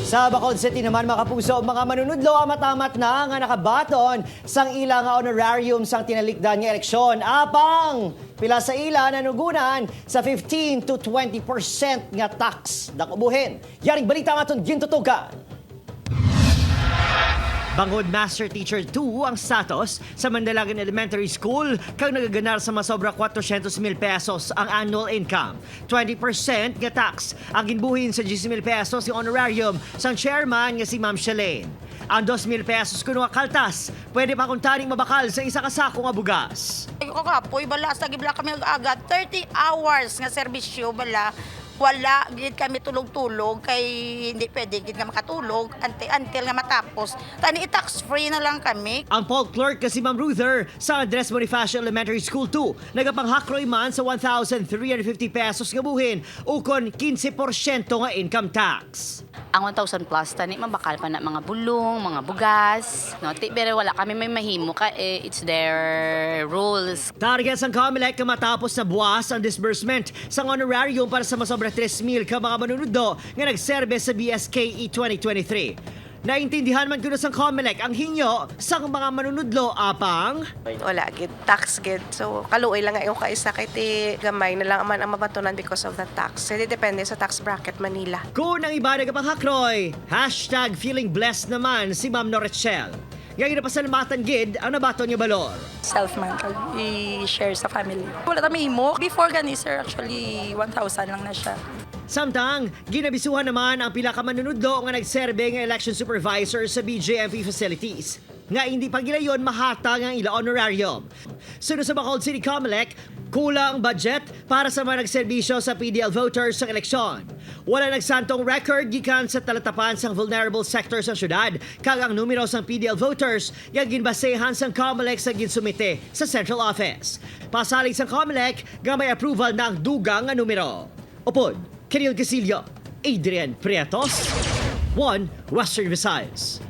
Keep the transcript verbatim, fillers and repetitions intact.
Sa Bacolod City naman, mga kapuso, mga manunudlo ang matamat na nga nakabaton sang ila nga honorarium sang tinalikdan nga eleksyon. Apang pila sa ila nanugunan sa fifteen to twenty percent nga tax. Dakubuhin, yaring balita ang aton gintutukan. Bangod Master Teacher two ang status sa Mandalagan Elementary School, kag nagaganar sa masobra kwatrosyentos mil pesos ang annual income. Twenty percent nga tax ang ginbuhin sa diyes mil pesos nga honorarium sang chairman nga si Ma'am Shalane. Ang dos mil pesos kuno nga kaltas, pwede pa kuntani mabakal sa isa ka sako nga bugas. Ay, ko kapoy, bala sa gibla kami ag-aga, thirty hours nga serbisyo, bala. Wala gid kami tulog-tulog kay hindi pwede gid nga makatulog until, until nga matapos. Tani, i-tax free na lang kami. Ang Paul Clerk nga si Ma'am Ruther sa Andres Bonifacio Elementary School two nagapanghakroy man sa one thousand three hundred fifty pesos nga buhin, ukon quince porsyento nga income tax. Ang one thousand plus tani, mabakal pa na mga bulong, mga bugas, no? Ti, pero wala kami may mahimo ka, eh, it's their rules. Target sang Comelec nga matapos na buwas ang disbursement sang honorarium para sa masobra tres mil ka mga manunudlo nga nagserbe sa B S K E twenty twenty-three. Naintindihan man kuno sang Comelec ang hingyo sang mga manunudlo, apang wala gid, tax gid. So, kaluoy lang nga yung kaisa kay ti gamay na lang man ang mabatunan because of the tax. Hindi depende sa tax bracket man nila. Kung ang iba nagapanghakroy, hashtag feeling blessed naman si Ma'am Norechel. Nga ginapasalamatan gid ang nabaton nga balor. Self man, kag i-share sa family. Wala ta mahimo. Before gani, sir, actually, one thousand lang na siya. Samtang, ginabisuhan naman ang pila ka manunudlo nga nagserbe nga election supervisor sa B J M P facilities nga hindi pa gilayon mahatag ang ila honorarium. Suno sa Bacolod City Comelec, kulang ang budget para sa mga nagserbisyo sa P D L voters sa eleksyon. Wala nagsantong record gikan sa talatapan sang vulnerable sector sa syudad, kag ang numero sang P D L voters nga ginbasehan sang Comelec sa ginsumite sa central office. Pasalig sang Comelec nga may approval na ang dugang nga numero. Upod, Kenil Casillo, Adrian Prietos, One Western Visayas.